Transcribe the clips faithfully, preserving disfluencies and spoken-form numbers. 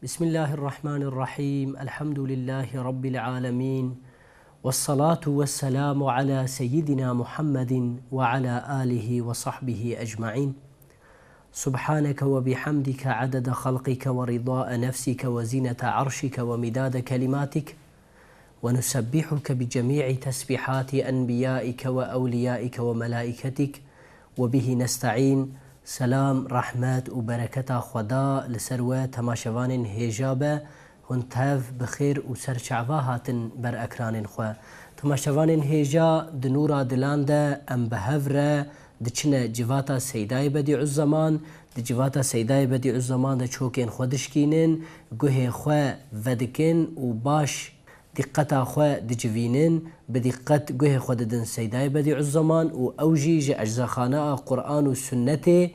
بسم الله الرحمن الرحيم. الحمد لله رب العالمين. والصلاة والسلام على سيدنا محمد وعلى آله وصحبه أجمعين. سبحانك وبحمدك عدد خلقك ورضاء نفسك وزنة عرشك ومداد كلماتك. ونسبحك بجميع تسبيحات أنبيائك وأوليائك وملائكتك وبه نستعين. Selam, rehmet û bereketa Xweda li ser we temaşevanên hêja be. Hûn tev bi xêr û ser çava hatin ber ekranên xwe. Temaşevanên hêja, di nûra dilan de em bi hev re diçine civata Seydayê Bedîuzzeman, di civata Seydayê Bedîuzzeman de çokên xwe dişkînin, guhê xwe vedikin û baş dîqeta xwe dicivînin, bi dîqet guhê xwe didin Seydayê Bedîuzzeman û ew jî ji eczexanea Quran û Sunnetê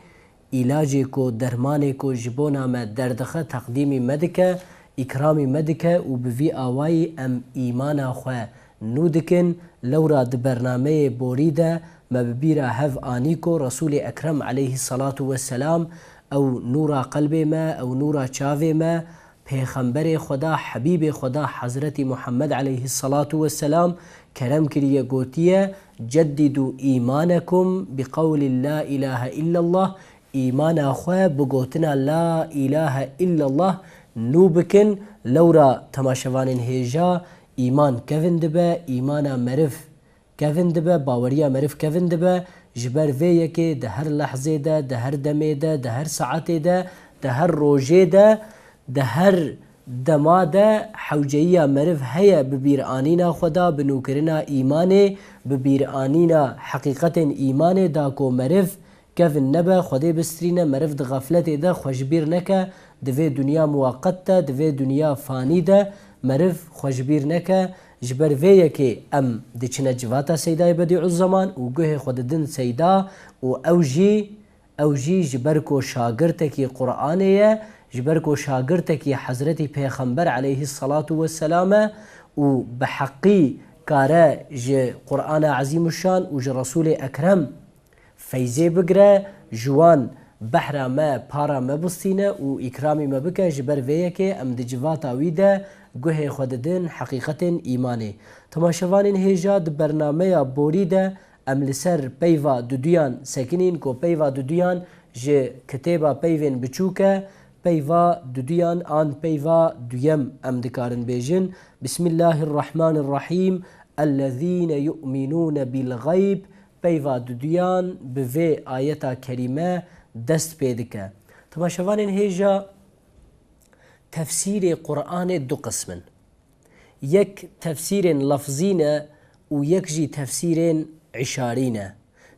îlacê ku, dermanê ku ji bona me derdixe, teqdîmî me dike, îkramî me dike û bi vî awayî em îmana xwe nû dikin. Lewra di bernameyê borî de me bi bîra hev anî ku Resûlê Ekrem aleyhisselatu vesselam ew nûra qelbê me, ew nûra çavê me, Pêxemberê Xweda, Hebîbê Xweda Hezretî Muhammed aleyhisselatu vesselam kerem kiriye, gotiye, "Ceddidû îmanekum bi qewlî la îlahe illallah", îmana xwe bi gotina la îlahe illallah nû bikin. Lewra temaşevanên hêja, îman kevin dibe, îmana meriv kevin dibe, baweriya meriv kevin dibe, ji ber vê yekê di her lehzê de, di her demê de, di her saetê de, di her rojê de, di her dema de hewceyiya meriv heye bi bîranîna xwe de, bi nûkirina îmanê, bi bîranîna heqîqetên îmanê da ku meriv kevin nebe, Xwedê bistrîne, meriv di xefletê de xwe ji bîr neke, di vê dinya muweqet de, di vê dinya fanî de meriv xwe ji bîr neke. Ji ber vê yekê em diçine civata Seydayê Bedîuzzeman û guhê xwe didin Seyda û ew jî, ew jî ji ber ku şagirtekî Quranê ye, ji ber ku şagirtekî Hezretî Pêxember aleyhisselatu vesselam e û bi heqî kare ji Qurana Ezîmuşşan û ji Resûlê Ekrem feyzê bigre, ji wan behra me, para me bistîne û îkramî me bike, ji ber vê yekê em di civata wî de guhê xwe didin heqîqetên îmanê. Temaşevanên hêja, di bernameya borî de em li ser peyva duduyan sekinîn ku peyva duduyan ji kitêba peyvên biçûk e, peyva duduyan an peyva duyem em dikarin bêjin. Bismillahirrahmanirrahîm. Ellezîne yu'minûne bil gayb. Peyva duduyan bi vê ayeta kerîme dest pê dike. Temaşevanên hêja, tefsîrê Qur'anê du qism in. Yek tefsîrên lefzî ne û yek jî tefsîrên îşarî ne.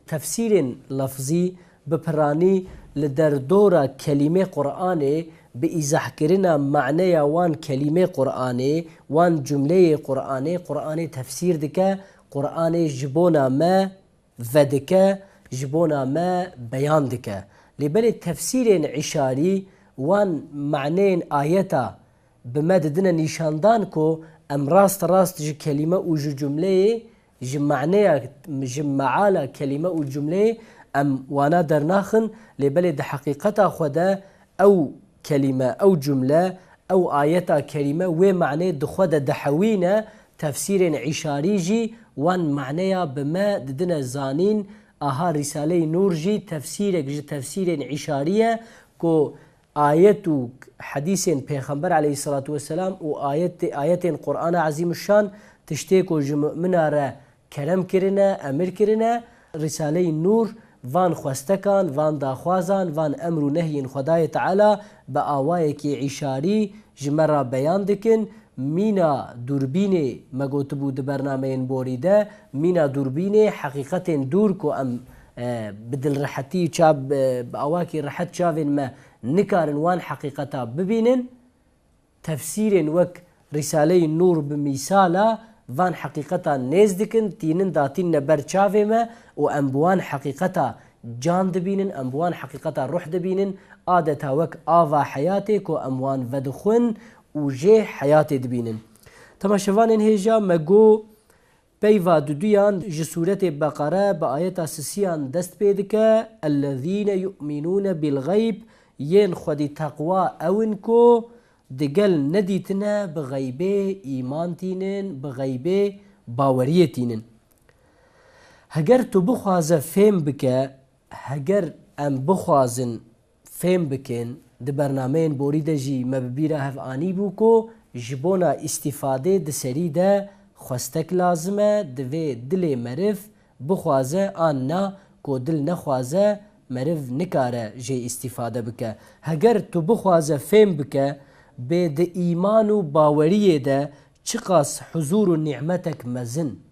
Tefsîrên lefzî bi piranî li derdora kelîmê Qur'anê, bi îzahkirina maneya wan kelîmê Qur'anê, wan cumleyê Qur'anê, Qur'anê tefsîr dike, Qur'anê ji bona me vedike, ji bona me beyan dike. Lê belê tefsîrên îşarî wan maneyên ayeta bi me didine nîşandan ku em rast rast ji kelîme û ji cumleyê, ji maneya, ji meala kelîme û cumleyê em wana dernaxin, lê belê di heqîqeta xwe de ew kelîme, ew cumle, ew ayeta kerîme wê manê di xwe de dihewîne, tefsîrên îşarî jî wan maneya bi me didine zanîn. Aha Rîsaleyê Nûr jî tefsîrek ji tefsîrên îşarî ye ku ayet û hedîsên Pêxember aleyhisselatu vesselam û ayet-, ayetên Qur'ana Ezîmuşşan tiştê ku ji mumina re kerem kirine, emir kirine. Rîsaleyê Nûr van xwestekan, van daxwazan, van emr û nehyên Xwedayê Teala bi awayekî îşarî ji me re beyan dikin. Mîna dûrbînê me gotibû di bernameyên borî de, mîna dûrbînê heqîqetên dûr ku em, e, bi dilrehetî çav, bi, bi awakî rehet çavên me nikarin wan heqîqeta bibînin. Tefsîrên wek Rîsaleyê Nûr bi mîsala van heqîqeta nêz dikin, tînin datînne ber çavê me û em bi wan heqîqeta can dibînin, em bi wan heqîqeta ruh dibînin, adeta wek ava heyatê ku em wan vedixwin û jê heyatê dibînin. Temaşevanên hêja, me got, peyva duduyan ji sûretê Beqere bi ayeta sisiyan dest pê dike, "Ellezîne yu'minûne bil gayb", yên xwedî teqwa ew in ku Digel nedîtine bi xeybê îman tînin, bi xeybê baweriyê tînin. Heger tu bixwaze fêm bike, heger em bixwazin fêm bikin, di bernameyên borî de jî me bi bîra hev anîbû ku ji bona îstîfadê di serî de xwestek lazim e, divê dilê meriv bixwaze an na, ku dil nexwaze meriv nikare jê îstîfade bike. Heger tu bixwaze fêm bike, bê di îman û baweriyê de çiqas huzûr û nîmetek mezin.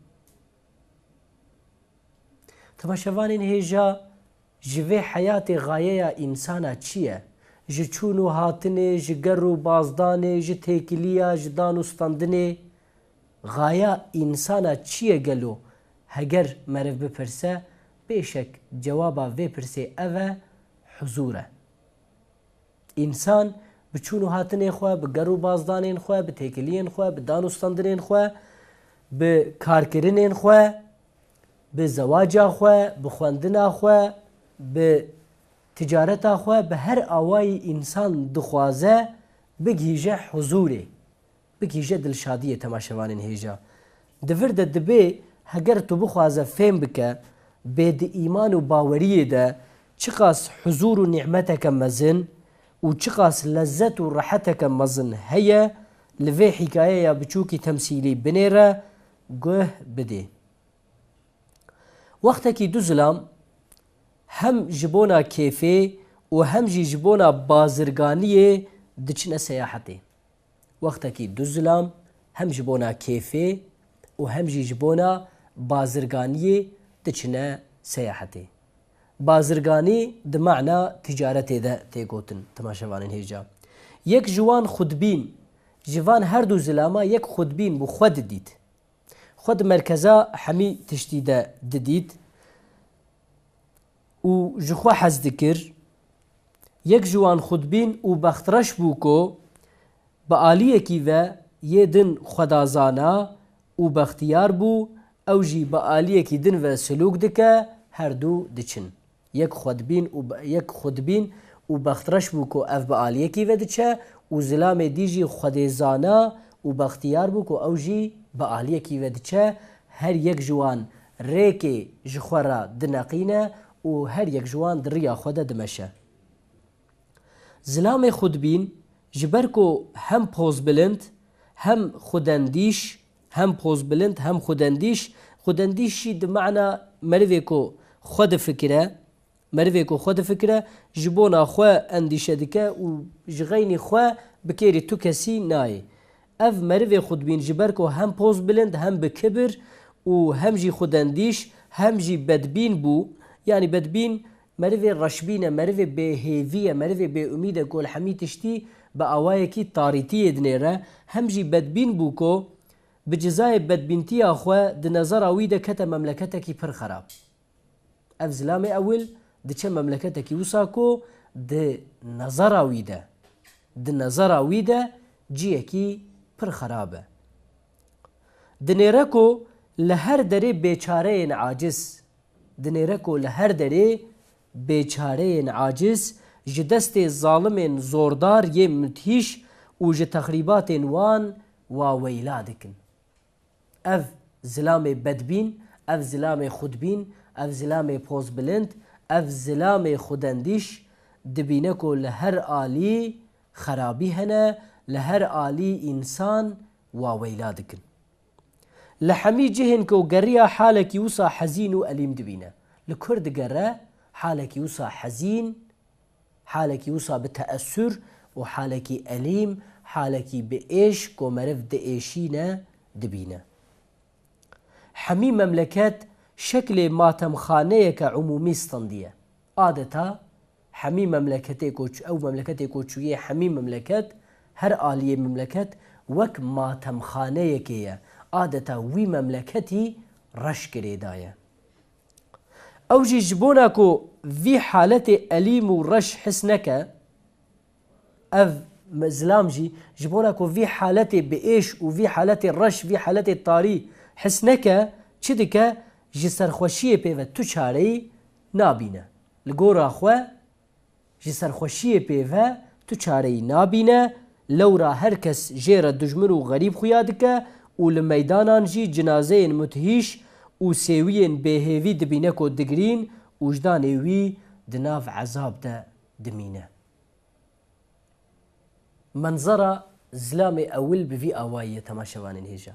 Temaşevanên hêja, ji vê heyatê xayeya însana çi ye? Ji çûn û hatinê, ji ger û bazdanê, ji têkiliya, ji dan û standinê, xaya însana çi ye gelo? Heger meriv bipirse, bêşek cewaba vê pirsê ev e, huzûr e. Însan bi çûn û hatinê xwe, bi ger û bazdanên xwe, bi têkiliyên xwe, bi dan û standinên xwe, bi karkirinên xwe, bi zewaca xwe, bi xwendina xwe, bi ticareta xwe, bi her awayî însan dixwaze bigihîje huzûrê, bigihîje dilşadiyê, temaşevanên hêja. Di vir de dibê, heger tu bixwaze fêm bike, bê di îman û baweriyê de çiqas huzûr û nîmeteke mezin û çiqas lezzet û reheteke mezin heye, li vê hîkayeya biçûkî temsîlî binêre, guh bidê. Wextekî du zilam hem ji bona kêfê û hem jî ji bona bazirganiyê diçine seyahetê. Wextekî du zilam hem ji bona kêfê û hem jî ji bona bazirganiyê diçine seyahetê. Bazirganî di mana ticaretê de tê gotin, temaşevanên hêja. Yek ji wan xwedbîn, ji van her du zilama yek xwedbîn bû, xwe didît. Xwe di merkeza hemî tiştî de didît û ji xwe hez dikir. Yek ji wan xwedbîn û bextreş bû ku bi aliyekî ve yê din xwe da zana û bextiyar bû, ew jî bi aliyekî din ve silûk dike, her du diçin. Yek xwedbîn û be-, yek xwedbîn û bextreş bû ku ev bi aliyekî ve diçe û zilamê dî jî xwedê zana û bextiyar bû ku ew jî bi aliyekî ve diçe. Her yek ji wan rêkê ji xwe re dineqîne û her yek ji wan di riya xwe de dimeşe. Zilamê xwedbîn, ji ber ku hem pozbilind, hem xwedendîş, hem pozbilind, hem xwedendîş, xwedendîş jî di mana merivê ku xwe difikire, merivê ku xwe difikire, ji bona xwe endîşe dike û ji xeynî xwe bi kêrî tu kesî nayê. Ev merivê xwedbîn ji ber ku hem pozbilind, hem bi kibir û hem jî xwedendîş, hem jî bedbîn bû, yanî bedbîn merivê reşbîn e, merivê bêhêvî ye, merivê bêumîd e ku li hemî tiştî bi awayekî tarîtiyê dinêre, hem jî bedbîn bû ku bi cizayê bedbîntiya xwe di nezera wî de kete memleketekî pir xerab. Ev zilamê ewil diçe memleketekî wisa ku di nezera wî de, di nezera wî de ciyekî pir xerab e. Dinêre ku li her derê bêçareyên aciz, dinêre ku li her derê bêçareyên aciz ji destê zalimên zordar yê mudhîş û ji texrîbatên wan waweyla dikin. Ev zilamê bedbîn, ev zilamê xwedbîn, ev zilamê pozbilind, ev zilamê xwedendîş dibîne ku li her alî xerabî hene, li her alî însan waweyla dikin. Li hemî cihên ku geriya halekî wisa hezîn û elîm dibîne. Li ku digere halekî wisa hezîn, halekî wisa bi teessür û halekî elîm, halekî bi êş ku meriv diêşîne, dibîne. Hemî memleket şeklê matemxaneyeke umûmî standiye. Adeta hemî memleketê ku çû-, ew memleketê ku çûyê hemî memleket, her aliyê memleket wek matemxaneyekê ye. Adeta wî memleketî reş girêdaye. Ew jî ji bona ku vî haletê elîm û reş his neke, ev me-, zilam jî ji bona ku vî haletê bi êş û vî haletê reş, vî haletê tarî his neke, çi dike? Ji serxweşiyê pê ve tu çareyî nabîne. Li gora xwe ji serxweşiyê pê ve tu çareyî nabîne, Lewra her kes jê re dijmin û xerîb xuya dike û li meydanan jî cinazeyên mudhîş û sêwiyên bêhêvî dibîne ku digirîn û ji danê wî di nav ezab de dimîne. Menzera zilamê ewil bi vî awayî ye, temaşevanên hêja.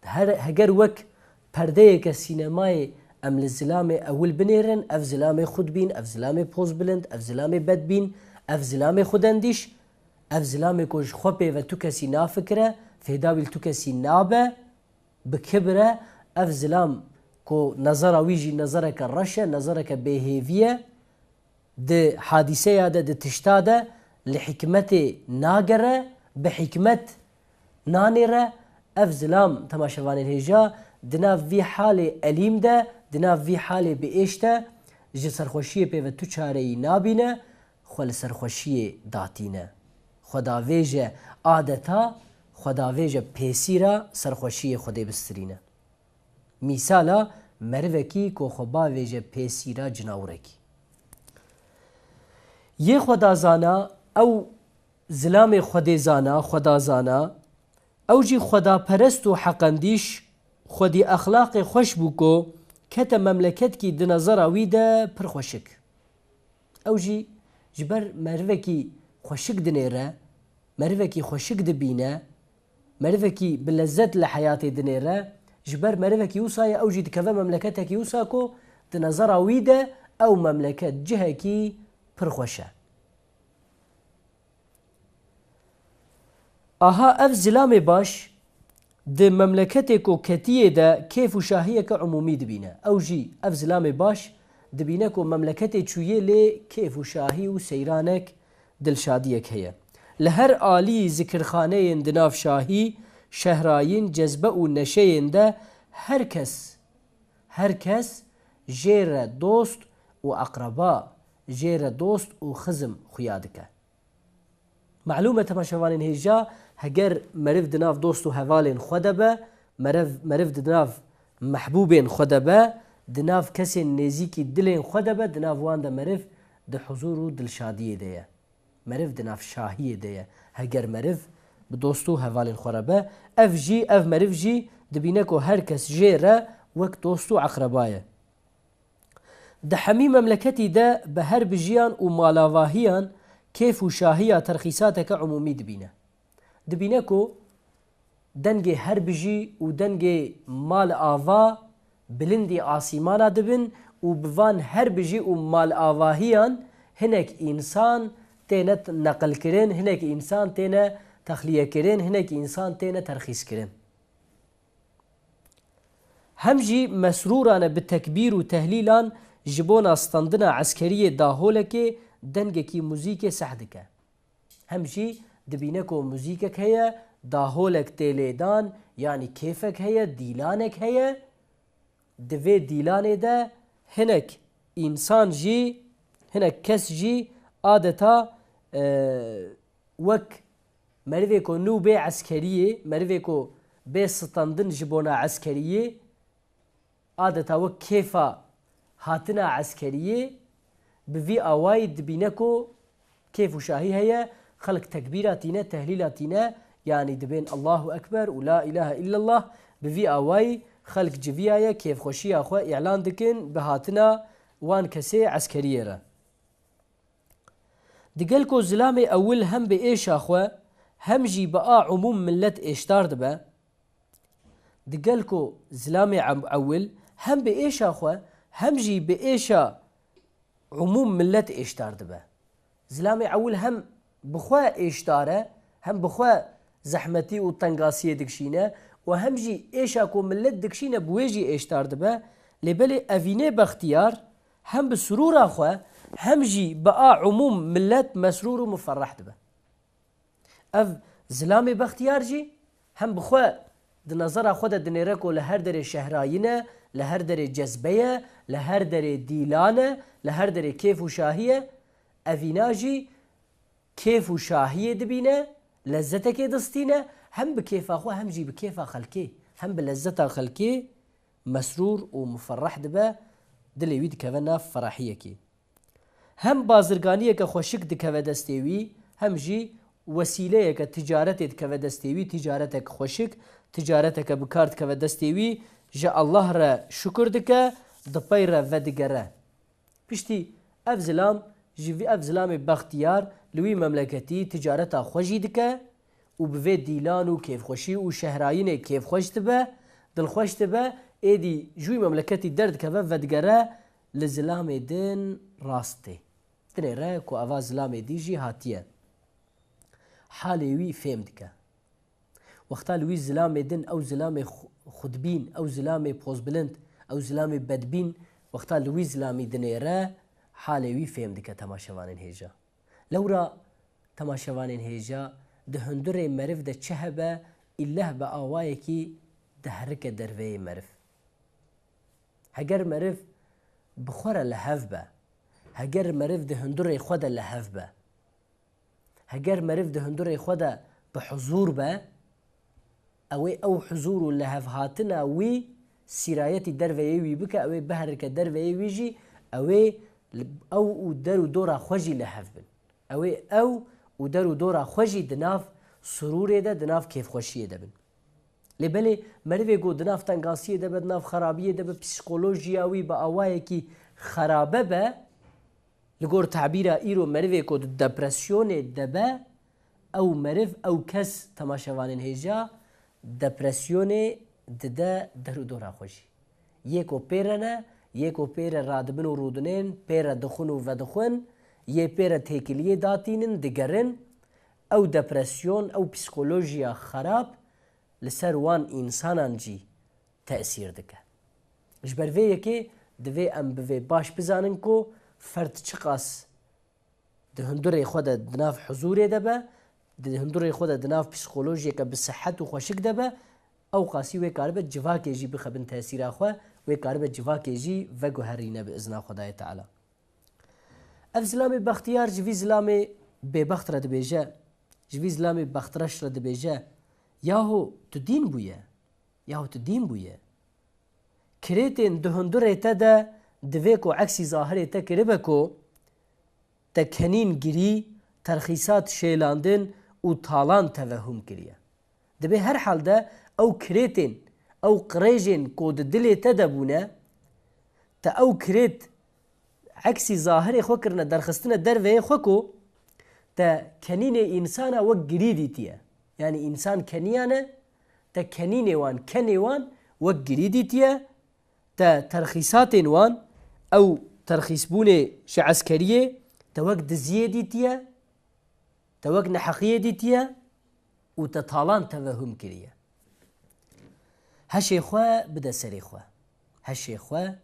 Her, heger wek perdeyeke sînemayê em li zilamê ewil binêrin, ev zilamê xudbîn, ev zilamê pozbilind, ev zilamê bedbîn, ev zilamê xudendîş, ev zilamê ku ji xwe pê ve tu kesî nafikire, fêda wî li tu kesî nabe, bi kibir e, ev zilam ku nezera wî jî nezereke reş e, nezereke bêhêvî ye, di hadîseya de, di tişta de li hikmetê nagere, bi hikmet nanêre. Ev zilam, temaşevanên hêja, di nav vî halê elîm de, di nav vî halê biêş de ji serxweşiyê pê ve tu çareyî nabîne, xwe li serxweşiyê datîne. Xwedavêje adeta, xwedavêje pêsîra serxweşiyê Xwedê bistirîne. Mîsala merivekî ku xwe bavêje pêsîra cinawrekî. Yê xwedazana, ew zilamê xwedêzana, xwedazana, ew jî xwedaperest û heqendîş, xwedî exlaqê xweş bû ku kete memleketkî di nezera wî de pir xweşik. Ew jî ji ber merivekî xweşik dinêre, merivekî xweşik dibîne, merivekî bi lezzet li heyatê dinêre, ji ber merivekî wisa ye, ew jî dikeve memleketekî wisa ku di nezera wî de ew memleket cihekî pir xweş e. Aha ev zilamê baş di memleketê ku ketiyê de kêf û şahiyeke umûmî dibîne. Ew jî ev zilamê baş dibîne ku memleketê çûyê lê kêf û şahî û seyranek, dilşadiyek heye. Li her alî zikirxaneyên di nav şahî, şehrayîn, cezbe û neşeyên de her kes, her kes jê re dost û eqreba, jê re dost û xizim xuya dike. Malûm e temaşevanên hêja, heger meriv di nav dost û hevalên xwe de be, meriv, meriv di nav mehbûbên xwe de be, di nav kesên nêzîkî dilên xwe de be, di nav wan de meriv di huzûr û dilşadiyê de ye. Meriv di nav şahiyê de ye. Heger meriv bi dost û hevalên xwe re be, ev jî, ev meriv jî dibîne ku her kes jê re wek dost û eqreba ye. Di hemî memleketî de bi her bijiyan û malavahiyan kêf û şahiya terxîsateke umûmî dibîne. Dibîne ku dengê her bijî û dengê mal ava bilindî asîmana dibin û bi van her bijî û mal avahiyan hinek însan têne t-, neqilkirin, hinek însan têne texliyekirin, hinek însan têne terxîskirin. Hem jî mesrûran e bi tekbîr û tehlîlan ji bona standina eskeriyê daholekê dengekî muzîkê seh dike. Hem jî dibîne ku muzîkek heye, daholek tê lêdan, yanî kêfek heye, dîlanek heye. Di vê dîlanê de hinek însan jî, hinek kes jî adeta, e, wek merivê ku nû bê eskeriyê, merivê ku bê standin ji bona eskeriyê, adeta wek kêfa hatina eskeriyê, bi vî awayî dibîne ku kêf û şahî heye, xelk tekbîra tîne, tehlîla tîne, yanî dibên Allahu Ekber û La ilahe illallah, bi vî awayî xelk civiyaye, kêfxweşiya xwe îlan dikin bi hatina wan kesê eskeriyê re. Digel ku zilamê ewil hem bi êşa xwe hem jî bi a umûm millet êşdar dibe. Digel ku zilamê em-, ewil hem bi êşa xwe hem jî bi êşa umûm millet êşdar dibe. Zilamê ewil hem bi xwe êşdar e, hem bi xwe zehmetî û tengasiyê dikişîne û hem jî êşa ku millet dikişîne bi wê jî êşdar dibe. Lê belê evînê bextiyar hem bi sirûra xwe hem jî bi a umûm millet mesrûr û muferreh dibe. Ev zilamê bextiyar jî hem bi xwe di nezera xwe de dinêre ku li her derê şehrayîn e, li her derê cezbe ye, li her derê dîlan e, li her derê kêf û şahî ye. Evîna jî kêf û şahiyê dibîne, lezzetekê distîne, hem bi kêfa xwe hem jî bi kêfa xelkê, hem bi lezzeta xelkê mesrûr û muferreh dibe, dilê wî dikeve nav ferahiyekê. Hem bazirganiyeke xweşik dikeve destê wî, hem jî wesîleyeke ticaretê dikeve destê wî, ticaretek xweşik, ticareteke bi kar dikeve destê wî, ji Allah re şukir dike, di pey re vedigere. Piştî ev zilam, ji vî, ev zilamê bextiyar li wî memleketî ticareta xwe jî dike û bi vê dîlan û kêfxweşî û şehrayînê kêfxweş dibe, dilxweş dibe, êdî ji wî memleketî derdikeve, vedigere li zilamê din rast tê. Dinêre ku eva zilamê dî jî hatiye. Halê wî fêm dike. Wexta li wî zilamê din, ew zilamê xu-, xudbîn, ew zilamê pozbilind, ew zilamê bedbîn, wexta li wî zilamî dinêre, halê wî fêm dike temaşevanên hêja. Lewra temaşevanên hêja, di hundurê meriv de çi hebe, îlleh bi awayekî diherike derveyê meriv. Heger meriv bi xwe re li hev be, heger meriv di hundurê xwe de li hev be, heger meriv di hundurê xwe de bi huzûr be, ew ê ew huzûr û lihevhatina wî sîrayetî derveyê wî bike, ew ê biherike derveyê wî jî, ew ê li, ew û der û dora xwe jî li hev bin. Ew ê ew û der û dora xwe jî di nav surûrê de, di nav kêfxweşiyê de bin. Lê belê merivê ku di nav tengasiyê de be, di nav xerabiyê de be, psîkolojiya wî bi awayekî xerabe be, li gor tabîra îro merivê ku di depresyonê de be, ew meriv, ew kes temaşevanên hêja depresyonê dide der û dora xwe jî. Yê ku pê re ne, yê ku pê re radibin û rûdinên, pê re dixwin û vedixwin, yê pê re têkiliyê datînin, digerin, ew depresyon, ew psîkolojiya xerab li ser wan însanan jî tesîr dike. Ji ber vê yekê divê em bi vê baş bizanin ku ferd çiqas di hundurê xwe de di nav huzûrê de be, di hundurê xwe de di nav psîkolojiyeke bi sihet û xweşik de be, ew qasî wê karibe civakê jî bixe bin tesîra xwe, wê karibe civakê jî veguherîne bi izna Xwedayê Teala. Ev zilamê bextiyar ji vî zilamê bêbext re dibêje, ji vî zilamê bextreş re dibêje, Yahu tu dîn bûye, yahu tu dîn bûye. Kirêtên di hundurê te de divê ku eksî zahirê te kiribe ku te kenîn girî, terxîsat şêlandin û talan tevehûm kiriye. Dibê her hal de ew kirêtên, ew qirêjên ku di dilê te de bûne, te ew kirêt eksî zahirê xwe kirine, derxistine derveyê xwe ku te kenînê însana wek girî dîtiye. Yanî însan keniyane, te kenînê wan, kenê wan wek girî dîtiye, te terxîsatên wan, ew terxîsbûnê ji eskeriyê, te wek diziyê dîtiye, te wek neheqiyê dîtiye û te talan tevehûm kiriye. Heşê xwe bide serê xwe. Heşê xwe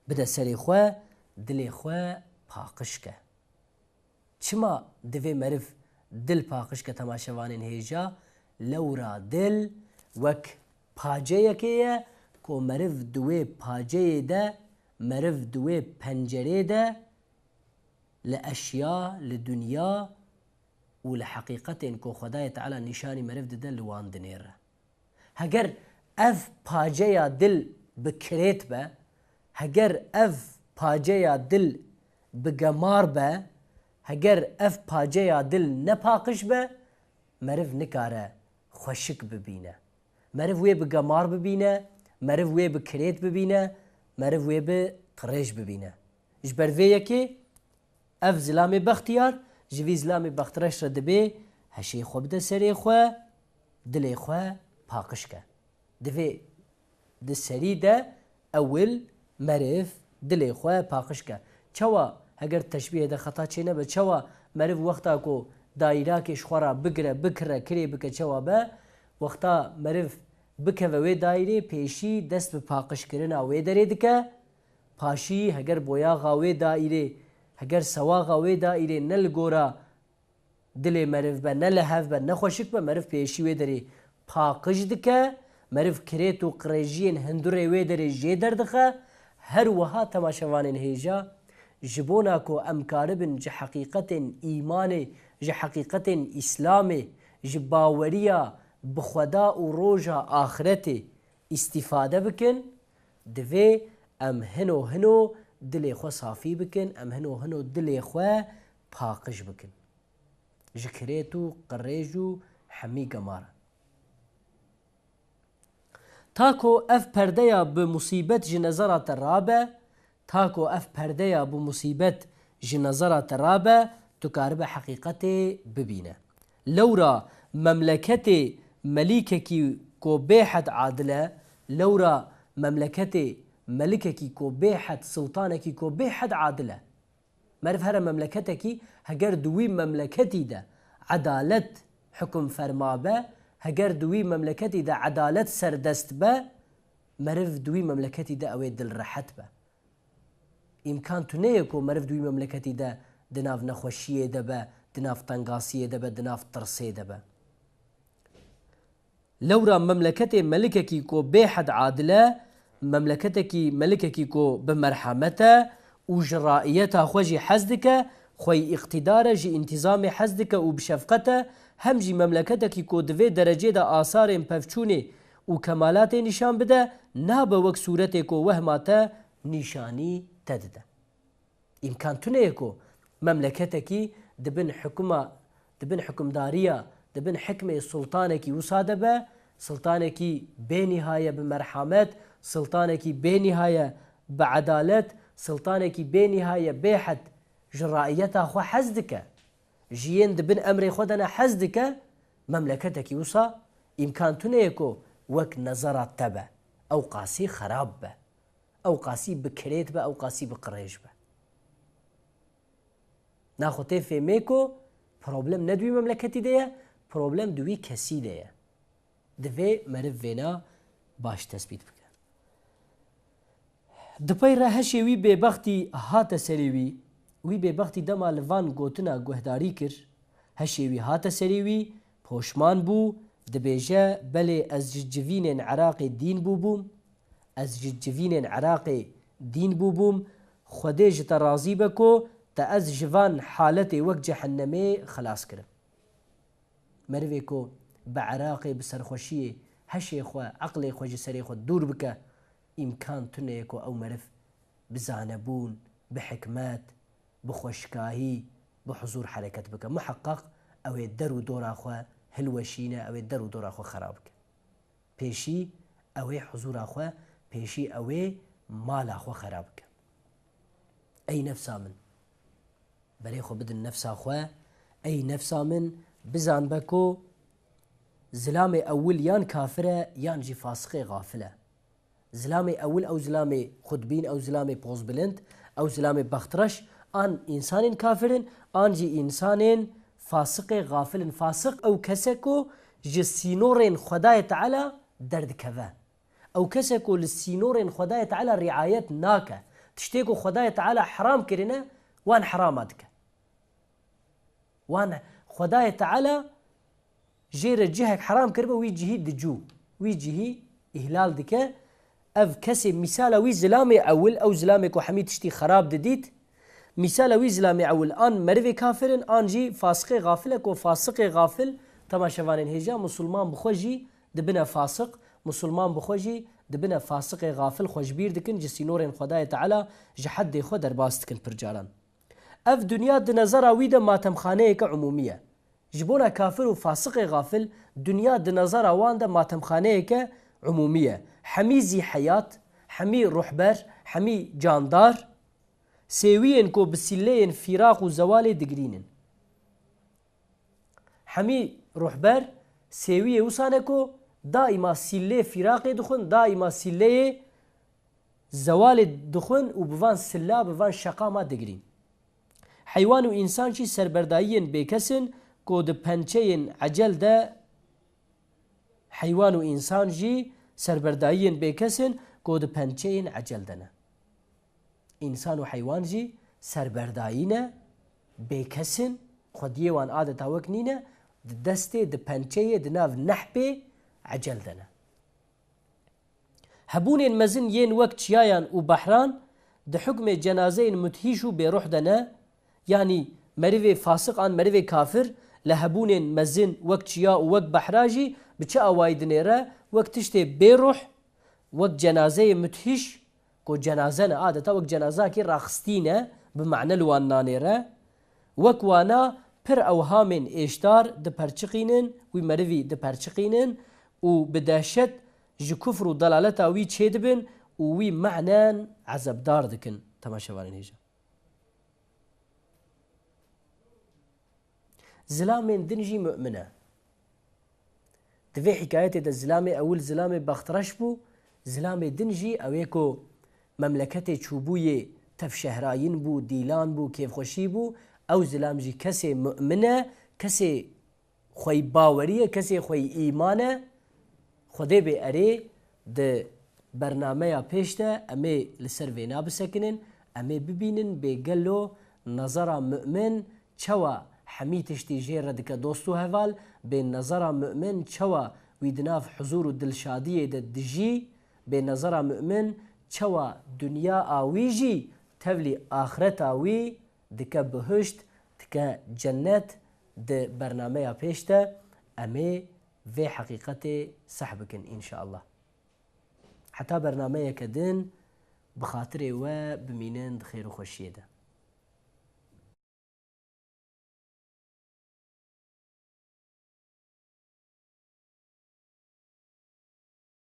bide serê xwe, dilê xwe paqij ke. Çima divê meriv dil paqij ke temaşevanên hêja? Lewra dil wek paceyekê ye ku meriv di wê paceyê de, meriv di wê pencerê de li eşya, li dinya û li heqîqetên ku Xwedayê Teala nîşanî meriv dide, li wan dinêre. Heger ev paceya dil bi kirêt be, heger ev paceya dil bi gemar be, heger ev paceya dil nepaqij be, meriv nikare xweşik bibîne. Meriv wê bi gemar bibîne, meriv wê bi kirêt bibîne, meriv wê bi qirêj bibîne. Ji ber vê yekê ev zilamê bextiyar ji vî zilamê bextreş re dibê heşê xwe bide serê xwe, dilê xwe paqij ke. Divê di serî de ewil meriv dilê xwe paqij ke. Çawa, heger teşbîhê de xeta çênebe, çawa meriv wexta ku dayîrakê ji xwe re bigire, bikire, kirê bike, çawa be, wexta meriv bikeve wê dayîrê, pêşî dest bi paqijkirina wê derê dike, paşî heger boyaxa wê daîrê, heger sewaxa wê daîrê ne li gora dilê meriv be, ne li hev be, ne xweşik be, meriv pêşî wê derê paqij dike, meriv kirêt û qirêjiyên hundurê wê derê jê derdixe. Her wiha temaşevanên hêja, ji bona ku em karibin ji heqîqetên îmanê, ji heqîqetên Îslamê, ji baweriya bi Xweda û roja axiretê îstîfade bikin, divê em hino hino dilê xwe safî bikin, em hino hino dilê xwe paqij bikin. Ji kirêt û qirêj û hemî gemar e. Ta ku ev perdeya bi musîbet ji nezera te rabe, ta ku ev perdeya bi musîbet ji nezera te rabe, tu karibe heqîqetê bibîne. Lewra memleketê melîkekî ku bêhed adil e, lewra memleketê melikekî ku bêhed, sultanekî ku bêhed adil e. Meriv here memleketekî, heger di wî memleketî de edalet hukimferma be, heger di wî memleketî de edalet serdest be, meriv di wî memleketî de ew ê dilrehet be. Îmkan tune ye ku meriv di wî memleketî de di nav nexweşiyê de be, di nav tengasiyê de be, di nav tirsê de be. Lewra memleketê melikekî ku bêhed adil e, memleketekî, melikekî ku bi merhemet e û ji raiyeta xwe jî hez dike, xweyî îqtîdar e, ji întîzamê hez dike û bi şefqet e, hem jî memleketekî ku di vê derecê de asarên pevçûnê û kemalatê nîşan bide, nabe wek sûretê ku wehma te nîşanî te dide. Îmkan tune ye ku memleketekî di bin hikuma, di bin hikimdariya, di bin hikmê sultanekî wisa de be, sultanekî bênîha ye bi merhamet, sultanekî bênîha ye bi edalet, sultanekî bênîha ye bêhed ji raiyeta xwe hez dike, ji yên di bin emrê xwe de ne hez dike, memleketekî wisa îmkan tune ye ku wek nezera te be, ew qasî xerab be. Ew qasî bi kirêt be, ew qasî bi qirêj be. Naxwe tê fêmê ku problem ne di wî memleketî de ye, problem di wî kesî de ye. Divê meriv vêna baş tespît bike. Di pey re heşê wî bêbextî hate serê wî. Wî bêbextî dema li van gotina guhdarî kir, heşê wî hate serê wî, poşman bû, dibêje, belê ez ji civînên Iraqê dîn bûbûm. Ez ji civînên Iraqê dîn bûbûm, Xwedê ji te razî be ku te ez ji van haletê wek cehennemê xilas kirim. Merivê ku bi Iraqê, bi serxweşiyê, heşê xwe, eqlê xwe ji serê xwe dûr bike, îmkan tune ye ku ew meriv bi zanebûn, bi hikmet, bi xweşikahî, bi huzûr hereket bike. Miheqeq ew ê der û dora xwe hilweşîne, ew ê der û dora xwe xera bike. Pêşî ew ê huzûra xwe, pêşî ew ê mala xwe xera bike. Ey nefsa min, berê xwe bidin nefsa xwe. Ey nefsa min, bizan be ku zilamê ewil yan kafir e, yan jî fasiqê xafil e. Zilamê ewil ew zilamê xudbîn, ew zilamê pozbilind, ew zilamê bextreş, an însanên kafir in, an jî însanên fasiqê xafil in. Fasiq ew kes e ku ji sînorên Xwedayê Teala derdikeve. Ew kes e ku li sînorên Xwedayê Teala riayet nake. Tiştê ku Xwedayê Teala heram kirine, wan herama dike. Wan Xwedayê Teala jê re cihek heram kiribe, wî cihî dicû, wî cihî îhlal dike. Ev kesê mîsala wî zilamê ewil, ew zilamê ku hemî tiştî xerab didît, mîsala wî zilamê ewil an merivê kafir in, an jî fasiqê xafil e ku fasiqê xafil, temaşevanên hêja, musulman bi xwe jî dibine fasiq, musulman bi xwe jî dibine fasiqê xafil, xwe ji bîr dikin, ji sînorên Xwedayê Teala, ji heddê xwe derbas dikin pircaran. Ev dinya di nezera wî de matemxaneyeke umûmî ye. Ji bona kafir û fasiqê xafil, dinya di nezera wan de matemxaneyeke umûmî ye. Hemî zîheyat, hemî ruhber, hemî candar, sêwiyên ku bi sîlleyên fîraq û zewalê digirînin. Hemî ruhber sêwiyê wisa ne ku daîma sîllê fîraqê dixwin, daîma sîlleyê zewalê dixwin û bi van silla, bi van şeqama digirîn. Heywan û însan jî serberdayiyên bêkes in ku di pençeyên ecel de, heywan û însan jî serberdayiyên bêkes in ku di pençeyên ecel de ne. Însan û heywan jî serberdayî ne, bêkes in, xwediyê wan adeta wek nîne, di destê, di pençeyê, di nav nehbê ecel de ne. Hebûnên mezin yên wek çiyayan û behran di hukmê cenazeyên mudhîş û bêruh de ne, yanî merivê fasiq an merivê kafir li hebûnên mezin wek çiya û wek behra jî bi çi awayî dinêre? Wek tiştê bêruh, wek cenazeyê mudhîş, ku cenaze ne, adeta wek cenazakî raxistî ne, bi mane li wan nanêre, wek wana pir ewhamên êşdar diperçiqînin, wî merivî diperçiqînin û bi dehşet ji kufr û delaleta wî çêdibin û wî mehnen ezebdar dikin. Temaşevanên hêja. Zilamên din jî mu'min e. Di vê hikayetê de zilamê ewil zilamê bextreş bû, zilamê din jî ew ê ku memleketê çûbûyê tevşehrayîn bû, dîlan bû, kêfxweşî bû, ew zilam jî kesê mu'min e, kesê xwey bawerî ye, kesê xwey îman e. Xwedê bê erê di bernameya pêş de em ê li ser vêna bisekinin, em ê bibînin bê gelo nezera mu'min çawa hemî tiştî jê re dike dost û heval, bê nezera mu'min çawa wî di nav huzûr û dilşadiyê de dijî, bê nezera mu'min çawa dinya a wî jî tevlî axireta wî dike bihişt, dike cennet. Di bernameya pêş de em ê vê heqîqetê seh bikin înşallah. Heta bernameyeke din bi xatirê we bimînin di xêr û xweşiyê de.